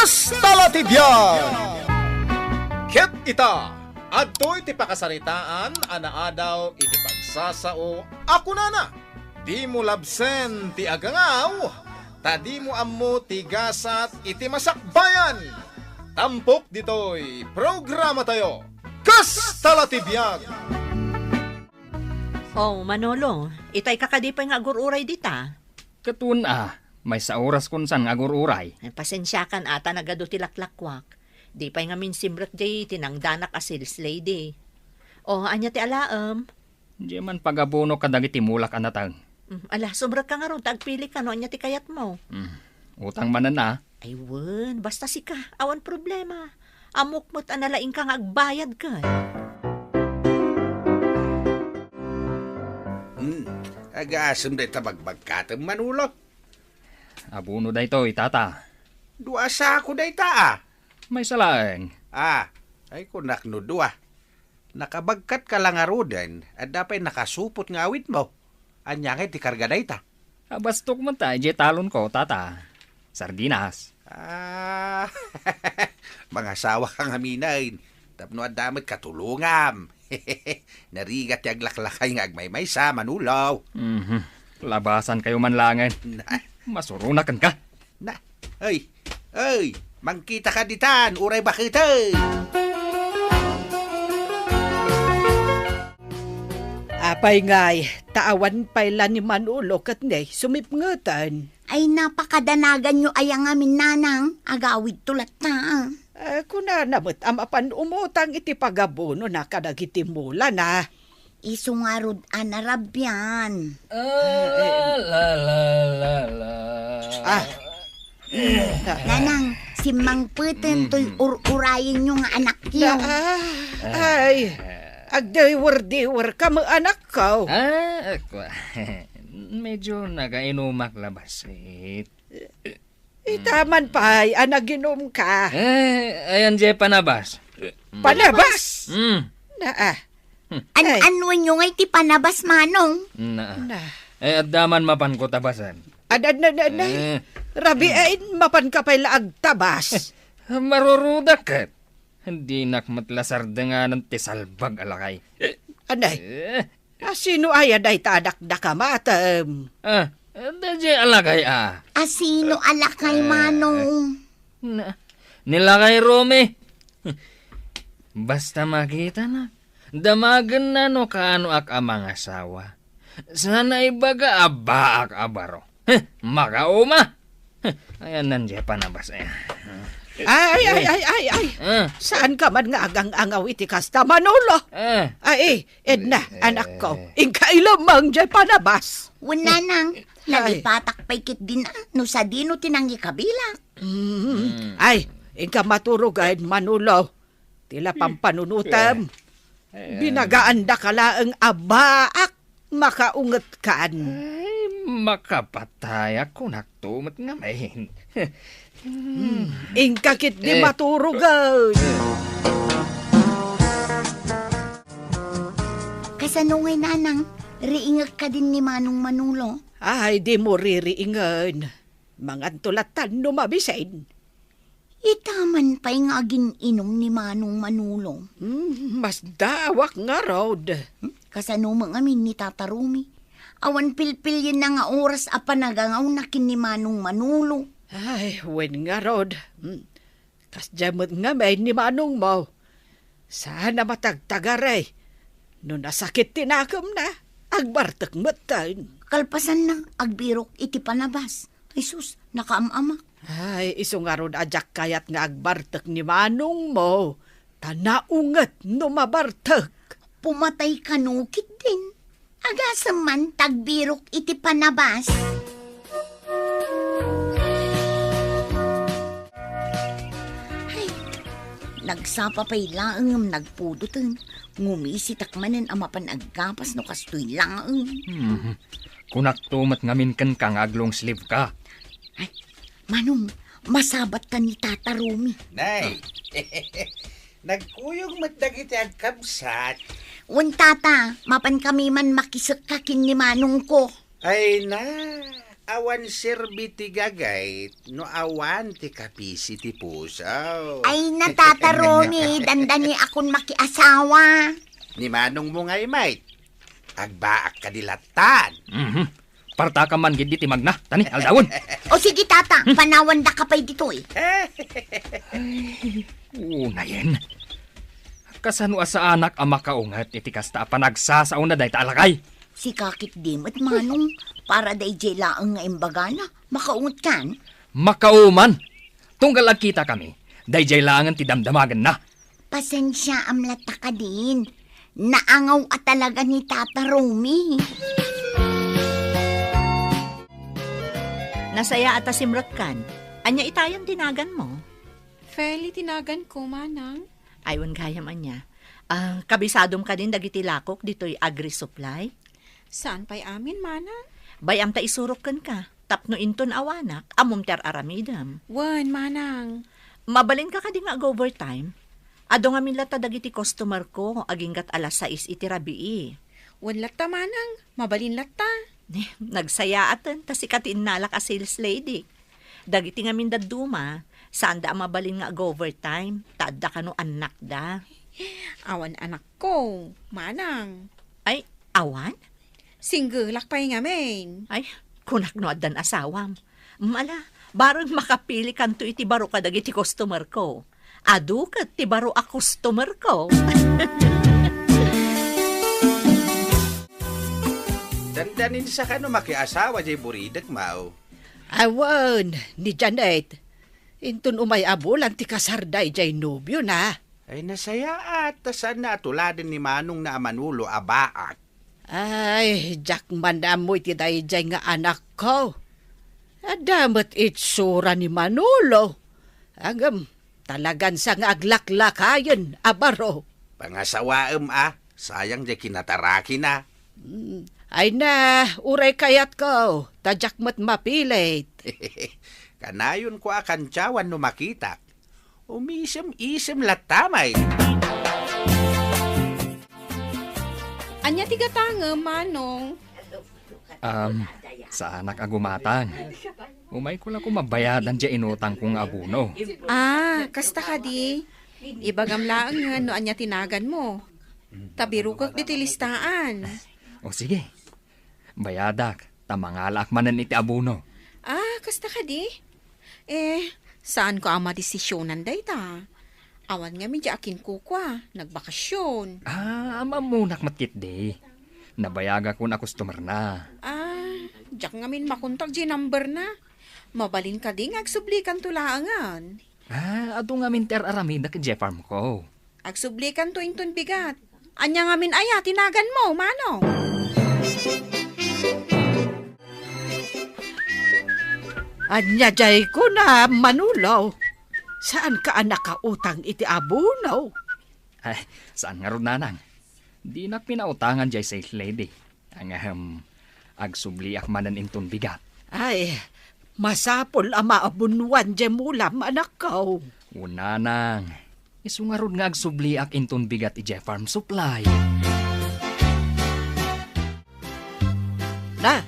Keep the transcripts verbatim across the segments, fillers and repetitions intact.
Kasta la ti biag! Ket ita, adtoy ti pakasaritaan a naadaw iti pagsasao a kunana, "Dimo labsen ti agangaw, ta dimo ammo ti gasat iti masakbayan." Tampok ditoy programatayo, Kasta la ti biag! Oh, Manolo, itay ka kadi pay nga agur-uray dita? Ket wen a, maysa oras kunsan nga agur-uray. Ay, pasensiakan ata nagadu ti laklakwak. Di pay ngamin simrek diay tinangdanak a sales lady. Oh, ania ti alaem? Diay man pagabuno kadagiti mulak a nateng. Mm, ala, sumrekka ngarud ta agpilika no ania ti kayatmo. Mm, utang manen a. Ay wen, basta sika, awan problema. Ammok met a nalaingka nga agbayad ken. Hmm, agasem dayta bagbagkatem, Manolo. Abono daytoy, Tata. Dua a sako dayta, a. Maysa laeng. A, ay kunak no dua. Nakabagkatka la ngaruden, adda pay nakasupot nga awitmo. Ania ngay ti karga dayta? Abastok met ta idiay talonko, Tata. Sardinas. A, mangasawaka ngaminen. Tapno adda met katulongam. Narigat ti aglaklakay nga agmaymaysa, Manolo. Mhm. Labasankayo man laengen. Na. Masuronak kenka. Na, ay, ay, mangkitaka ditan, uray baketen. Apay ngay, ta awan pay la ni Manolo ket ni sumipngeten. Ay, napakadanaganyo aya ngamin, Nanang, agawidto latta. A, kunana met a mapan umutang iti pagabunona kadagiti mulana. Isu ngarud a narabian. Ah, la, la, la, la. Ah. Nanang, simmangpeten toy Mm. ur-urayenyo nga anakyo. Na, ah, ay, agdiwer-diwer ka met, anakko. Ah, akwa. Medyo nakainumak la bassit. Ita man pay a naginumka. Eh, ayan diay panabas. Panabas? Mm. Naa. An-, Ay. Anuenyo ngay ti panabas, Manong? Naa. Na. Eh, adda man mapanko tabasan. Ad-, ad-, ad-, ad-, Eh. Rabiin, mapanka pay la agtabas. Marurudak ket. Dinak met la sardenganan ti salbag a lakay. Anay? Eh. A, sino aya dayta a dakdakam, atem? Ah, daydiay a lakay, a. A, sino a lakay, Eh. Manong? Na, ni lakay Romy. Basta makitana, damagenna no kaanoak a mangasawa. Saan a ibaga a baak a baro. Heh, makauma! Heh, ayan nan diay panabas, eh. Ay, ay, ay, ay, ay. Ah. Saan ka man nga agang-angaw iti kasta, Manolo? Ah. Ay, Edna, Eh. anakko, inka ilamang diay panabas. Wen, Nanang, Ay. Nalipatak pay ketdin, ah, no sadino ti nangikabilak. Mm. Mm. Ay, inka maturogen, Manolo. Ti la pampanunotem. Eh. Binagaandaka laeng a baak makaungetkan. Ay, makapatayak, kunakto met ngamin. Hmm, inka ketdi Eh. maturogen. Kasano ngay, Nanang? Riingek kadin ni Manong Manolo? Ay, dimo ririingen. Manganto latta no mabisin. Ita man pay nga agin-inum ni Manong Manolo. Hmm, masdaawak ngarud. Hmm, kasano met ngamin ni Tata Romy? Awan pilpilienna nga oras a panagangawna ken ni Manong Manolo. Ay, wen ngarud. Hmm. Kasdiay met ngamin ni manongmo. Saan a matagtagari. No nasakit ti nakemna, agbartek metten. Kalpasanna, agbirok iti panabas. Ay sus, nakaam-amak. Ay, isu ngarud a diak kayat nga agbartek ni manongmo, ta naunget no mabartek. Pumatay kano ketdin. Agasem man ta agbirok iti panabas. Ay, nagsapa pay laeng ngem nagpudoten. Ngumisitak manen a mapan aggapas no kastoy laeng. Hmm. Kunakto met ngamin kenka nga ag-long sleeve ka. Ay, Manong, masabatta ni Tata Romy. Nay, nagkuyog met dagiti agkabsat. Wen, Tata, mapankami man makisekka ken ni manongko. Ay na, Awan serbi ti gagayt no awan ti kapisi ti puso. Ay, na, Tata Romy, dandani akon makiasawa. Ni manongmo ngay met, agbaak kadi lattan. Mhm. Partaka man gid iti magna, tani, aldawon. O sige, Tata, panawandaka pay ditoy. Unayen. Kasano a saanak a makaunget iti kasta a panagsasaona dayta a lakay? Sika ketdi met, Manong, para daydiay laeng nga imbagana. Makaungetkan? Makauman. Tunggal agkitakami, daydiay laengen ti damdamagenna. Pasensiaam latta kadin. Naangaw a talaga ni Tata Romy. Nasayaat a simrekkan. Ania itayon ti naganmo? Feli ti naganko, Manang. Ay, wen gayam ania. Ah, kabisadom kadin dagiti lakok ditoy agri-supply? Saan pay amin, Manang? Bay-am ta isurok kenka. Tapno inton awanak, ammom ti ar-aramidem. Wen, Manang. Mabalinka kadi nga ag-overtime? Adu ngamin latta dagiti customer ko, aginggat alas sais iti rabii. Wen latta, Manang. Mabalin latta. Eh, nagsayaaten, ta sika ti innalak a sales lady. Dagiti ngamin dadduma, saanda a mabalin nga ag-overtime, ta adda kano annakda. Awan anakko, Manang. Ay, awan? Singgelak pay ngamin. Ay, kunak no addan asawam. Mala, bareng makapilikanto iti baro kadagiti customer ko. Adu ket ti baro a customer ko. Dandanin sa kano makiasawa jay buridek, Mao? Awan, ni Janet. Inton umay a bulan ti kasarda idiay nobiona. Ay, nasayaat, ta saanna a tuladen ni manongna a Manolo a baak. Ay, diak man ammo iti daydiay nga anakko. Adda met itsura ni Manolo. Ngem, talagan sa nga aglaklakayen a baro. Pangasawaem a, sayang diay kinatarakina. Mm, ay na, uray kayatko, ta diak met mapilit. Kanayonko a kantiawan no makitak. Umisem-isem latta met. Ania ti gatangem, Manong? Um, saanak a gumatang. Umayko la ko mabayadan diay inutangko nga abono. Ah, kasta kadi. Ibagam laengen no ania ti naganmo. Ta birukek ditoy listaan. O sige. Bayadak, ta mangalaak manen iti abono. Ah, kasta kadi? Eh, saanko a madesisionan dayta. Awan ngamin diay akinkukua, nagbakasyon. Ah, ammonak met ketdi. Nabayagakon a customerna. Ah, diak ngamin makontak diay numberna. Mabalin kadi nga agsublikanto laengen. Ah, adu ngamin ti ar-aramidak idiay farmko. Agsublikanto inton bigat. Ania ngamin aya ti naganmo, Manong? Ania diay kunam, Manolo? Saanka a nakautang iti abono? Ay, saan ngarud, Nanang. Dinak pinautangan diay sales lady. Ngem, agsubliak manen inton bigat. Ay, masapul a maabonoan diay mulam, anakko. Wen, Nanang. Isu ngarud nga agsubliak inton bigat idiay farm supply. Na,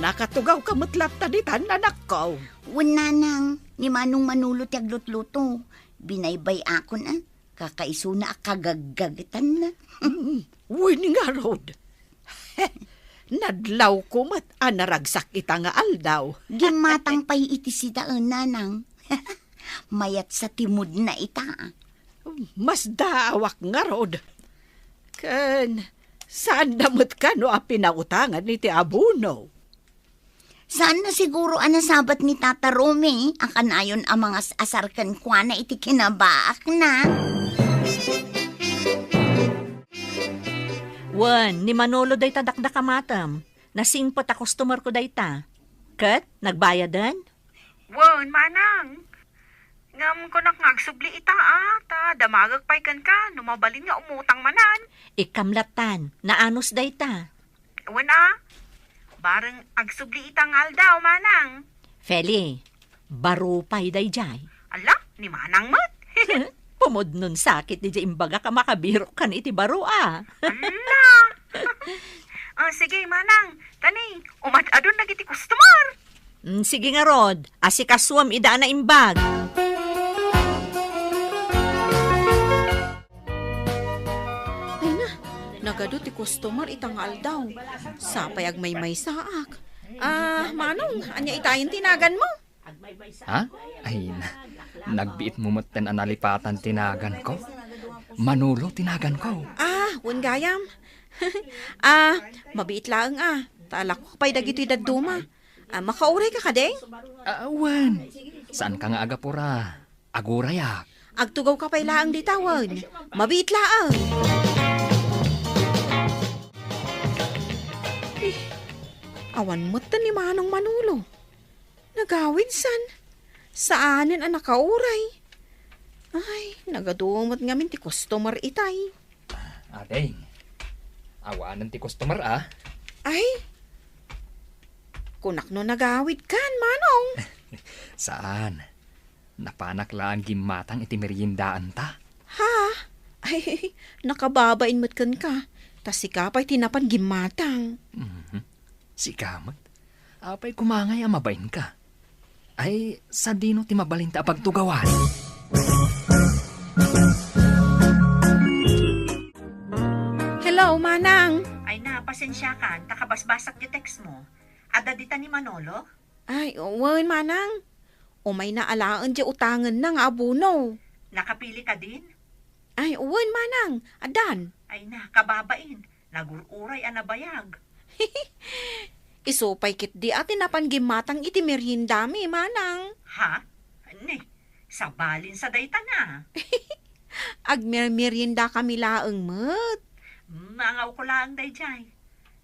nakatugawka met latta ditan, anakko. Wen, Nanang, ni Manong Manolo ti aglutluto. Binaybay-akon, a. Kakaisuna a kagaggagetanna. Mm, wen ngarud. Nadlawko met a naragsak ita nga aldaw. Gimmatang pay iti sida, Nanang. Mayat sa ti moodna ita. Masdaawak ngarud. Ken, saanda met kano a pinautangan iti abono? Saanna siguro a nasabat ni Tata Romy a kanayon a mangas-asar kenkuana iti kinabaakna. Wen, ni Manolo dayta dakdakamatem. Nasingpet a customerko dayta. Ket, nagbayaden? Wen, Manang. Ngem kunak nga agsubli ita, a, ta damagek pay kenka no mabalin nga umutang manen. Ikkam lattan, naanus dayta. Wen a, bareng agsubli ita nga aldaw, Manang. Feli, baro pay daydiay. Ala, ni Manang met. Pumudnon sakit daydiay imbagak a makabirok kan iti baro a. Ala. Ah, sige, Manang. Tani, umad-adun dagiti customer. Mm, sige ngarud, asikasuem ida a naimbag. Ay na, nagadu ti customer ita nga aldaw. Sapay agmaymaysaak. Ah, Manong, ania itayen ti naganmo? Ha? Ay, na, nagbiitmo metten a nalipatan ti naganko. Manolo ti naganko. Ah, wen gayam. Ah, mabiit laeng a. Ta alako pay dagitoy dadduma. Ah, makauray ka kadi? Ah, wen. Saan ka nga agapura? Agurayak. Agtugaw ka pay laeng dita wen. Mabiit laeng. Eh, awan metten ni Manong Manolo. Nagawid san? Saanen a nakauray? Ay, nagadu met ngamin ti customer itay. Ading, awanen ti customer, a? Ay, kunak no nagawid kan, Manong. Saan. Napanak laeng gimmatang iti meriendaanta. Ha? Ay, nakababain met kenka. Ta sika pay ti napan gimmatang. Mhm. Sika met? Apay koma ngay a mabainka? Ay, sadino ti mabalinta a pagtugawan? Hello, Manang. Ay na, pasensiakan, ta kabasbasak ti text mo. Adda dita ni Manolo? Ay, wen, Manang. Umayna alaen diay utangenna nga abono. Nakapili kadin? Ay, wen, Manang. Addan. Ay na, kababain. Nagur-uray a nabayag. Isu pay ketdi a ti napan gimmatang iti meriendami, Manang. Ha? Ni, sabalin sa dayta na. Agmermeriendakami laeng met. Mangawko laeng daydiay.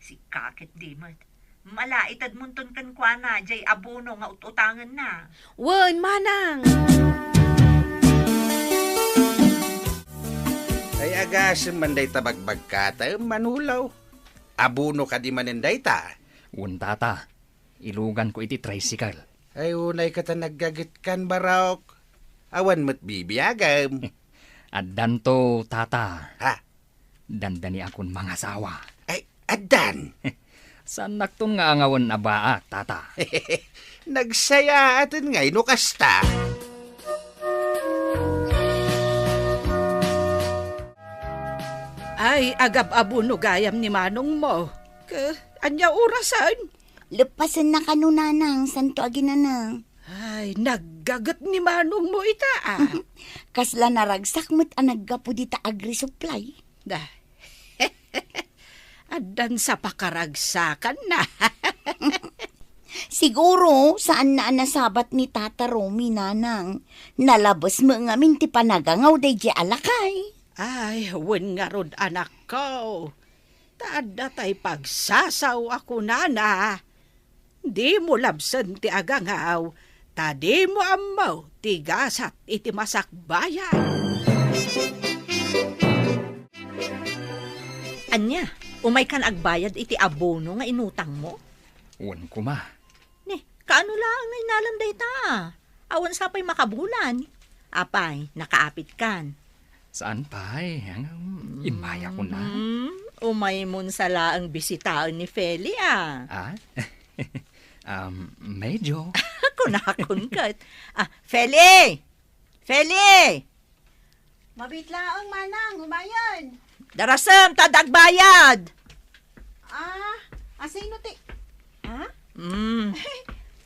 Sika ketdi met. Malaitedmonton kenkuana diay abono nga ut-utangenna. Wen, Manang. Ay, agasem man dayta bagbagkatem, Manolo. Abono kadi manen dayta? Wen, Tata. Iluganko iti tricycle. Ay, unay ka ta naggagetkan, Barok. Awan met bibiagem. Addanto, Tata. Ha? Dandaniakon mangasawa. Ay, addan. Saannakton nga angawen a baak, Tata. Nagsayaaten ngay no kasta. Ay, agab-abono gayam ni manongmo. Ke, ania orasen? Leppasenna kano, Nanang, santo aginana. Ay, naggaget ni manongmo ita, a. Kasla naragsak met a naggapu dita agri-supply. Da. Addan sa pakaragsakanna. Siguro, saanna a nasabat ni Tata Romy, Nanang. Nalabes met ngamin ti panagangaw daydiay a lakay. Ay, wen ngarud, anakko. Ta adda tay pagsasaw a kunana, "Dimo labsen ti agangaw, ta dimo ammo ti gasat iti masakbayan." Ania, umaykan agbayad iti abono nga inutangmo? Wen koma. Ni, kaano laeng nga innalan dayta? Awan sa pay makabulan. Apay, nakaapitkan? Saan pay? Ang, um, immayakon na. Mm, umaymon sa laeng bisitaen ni Feli, a. Ah? Um, medyo. Kunakon ket. Ah, Feli! Feli! Mabiit laeng, Manang, umayen. Darasem, ta adda agbayad. Ah, asino ti, ha? Mm.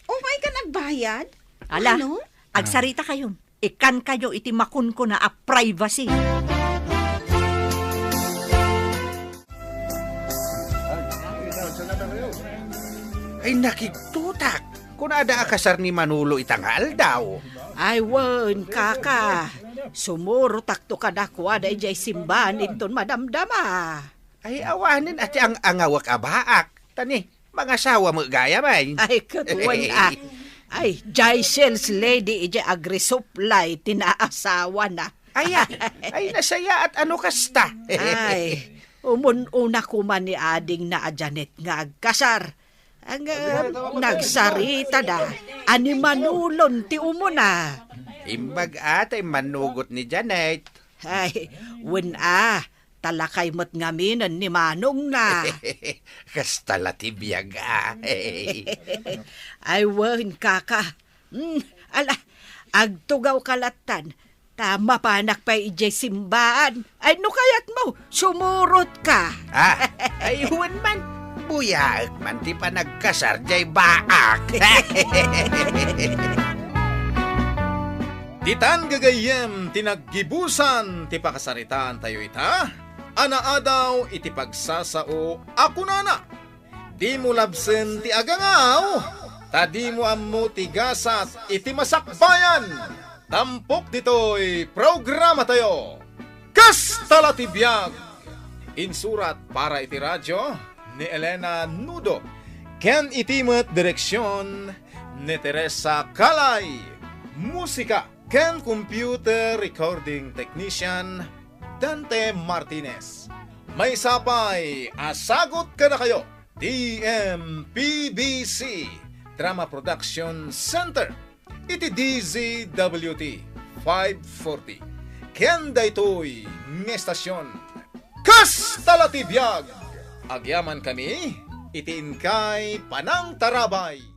Umaykan agbayad? Ala, ano? Agsarita kayo. Ikan kayo iti makunkuna a privacy. Ay, nakigtutak. Kunada a kasar ni Manolo ita nga aldaw. Ay, wen, kaka. Sumurotakto kadakuada idiay simbahan inton madamdama. Ay, awanen a ti ang-angawek a baak. Ta ni, mangasawa met gayam, ay. Ay, ket wen, a. Ay, diay sales lady idiay agri-supply ti naasawana. Ay, a. Ay, nasayaat a no kasta. Ay, umun-una koma ni adingna a Janet nga agkasar. Ang, ah, nagsaritada a ni Manolo ti umuna. Imbag a ta immanugot ni Janet. Ay, wen a, ta lakay met ngaminen ni manongna. Kasta la ti biag, a. Ay, wen, kaka. Hmm, ala, agtugawka lattan. Ta mapanak pay idiay simbaan. Ay, no kayatmo, sumurotka. A, ay, wen man. Buyaek man ti panagkasar diay baak. Ditan gagayyem ti naggibusan ti pakasaritaantayo ita, a naadaw iti pagsasao a kunana, "Dimo labsen ti agangaw, ta dimo ammo ti gasat iti masakbayan." Tampok ditoy programatayo, Kasta la ti biag! Insurat para iti radio ni Elena Nudo ken iti met direksion ni Teresa Calay. Musika ken computer recording technician, Dante Martinez. Maysa pay a sagut kadakayo ti M P B C Drama Production Center iti D Z W T five forty. Ken daytoy nga estasion, Kasta la ti biag! Agyamankami iti inkay panangtarabay.